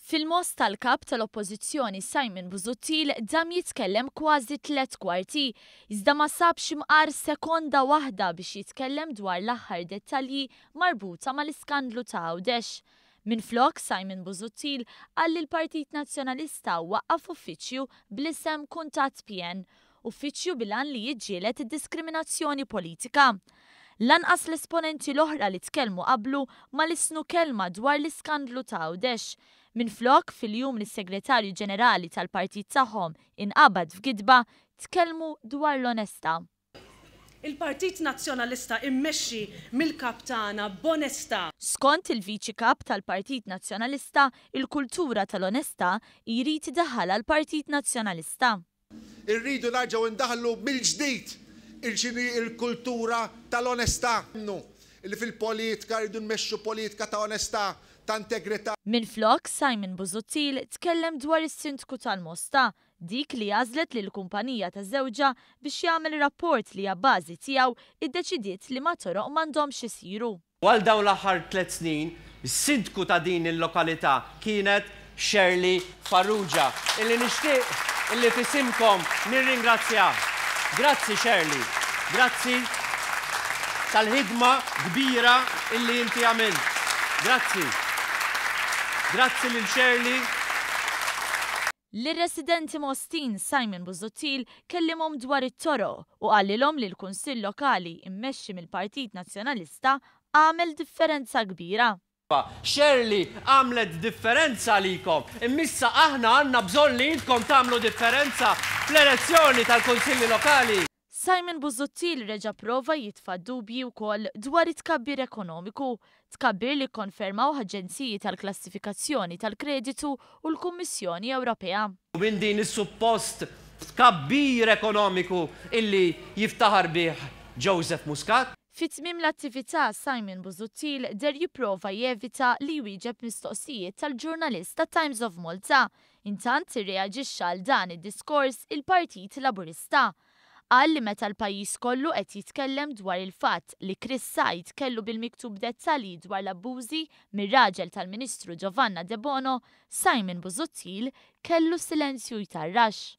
Fil-Mosta l-Kap tal-Oppożizzjoni Simon Busuttil dam jitkellem kważi tlett kwarti, iżda ma sabx imqar sekonda waħda biex jitkellem dwar l-aħħar dettalji marbuta mal-iskandlu ta' Għawdex. Minflok, Simon Busuttil qal li l-Partit Nazzjonalista waqqaf uffiċċju bl-isem Kuntatt PN, uffiċċju bil-għan li jiġġieled id-diskriminazzjoni politika. Lanqas l-esponenti l-oħra li tkellmu qablu ma lissnu kelma dwar l-iskandlu ta' Għawdex. Minflok, fil-jum li s-Segretarju Ġenerali tal-partit tagħhom inqabad f'gidba, tkellmu dwar l-onestà. Il-Partit Nazzjonalista immexxi mill-Kap tagħna b'onestà. Skont il-Viċi Kap tal-Partit Nazzjonalista, il-kultura tal-onestà jrid idaħħalha l-Partit Nazzjonalista. Irridu narġgħu ndaħħlu mill-ġdid il x'inhi l-kultura tal-onestà. Nemmnu li fil-politika rridu nmexxu politika ta' onestà, ta' integrità. Minflok, Simon Busuttil tkellem dwar is-Sindku tal-Mosta, dik li għażlet lill-kumpanija ta' żewġha biex jagħmel rapport li abbażi tiegħu iddeċidiet liema toroq m'għandhomx isiru. U għal dawn l-aħħar tlett snin, is-Sindku ta' din il-lokalità kienet Shirley Farrugia, illi nixtieq illi f'isimkom nirringrazzjaha. Grazzi Shirley, grazzi tal-ħidma kbira illi inti għamilt. Grazzi. Grazzi lil Shirley. Lir-residenti Mostin, Simon Busuttil kellimhom dwar it-toroq u qalilhom li l-Kunsill Lokali mmexxi mill-Partit Nazzjonalista għamel differenza kbira. Shirley għamlet differenza għalikom, imma issa aħna għandna bżonn li intkom tagħmlu differenza fl-elezzjoni tal-Kunsilli Lokali. Simon Busuttil reġa' prova jitfa' dubji wkoll dwar it-tkabbir ekonomiku, tkabbir li kkonfermawh aġenziji tal-klassifikazzjoni tal-kreditu u l-Kummissjoni Ewropea. Minn din is-suppost tkabbir ekonomiku illi jiftaħar bih Joseph Muscat. Fi tmiem l-attività, Simon Busuttil deher jipprova jevita li jwieġeb mistoqsijiet tal-ġurnalist tat-Times of Malta. Intant irreaġixxa għal dan id-diskors il-Partit Laburista. Qal li meta l-pajjiż kollu qed jitkellem dwar il-fatt li Chris Said kellu bil-miktub dettalji dwar l-abbużi mir-raġel tal-Ministru Giovanna Debono, Simon Busuttil kellu silenzju jtarrax.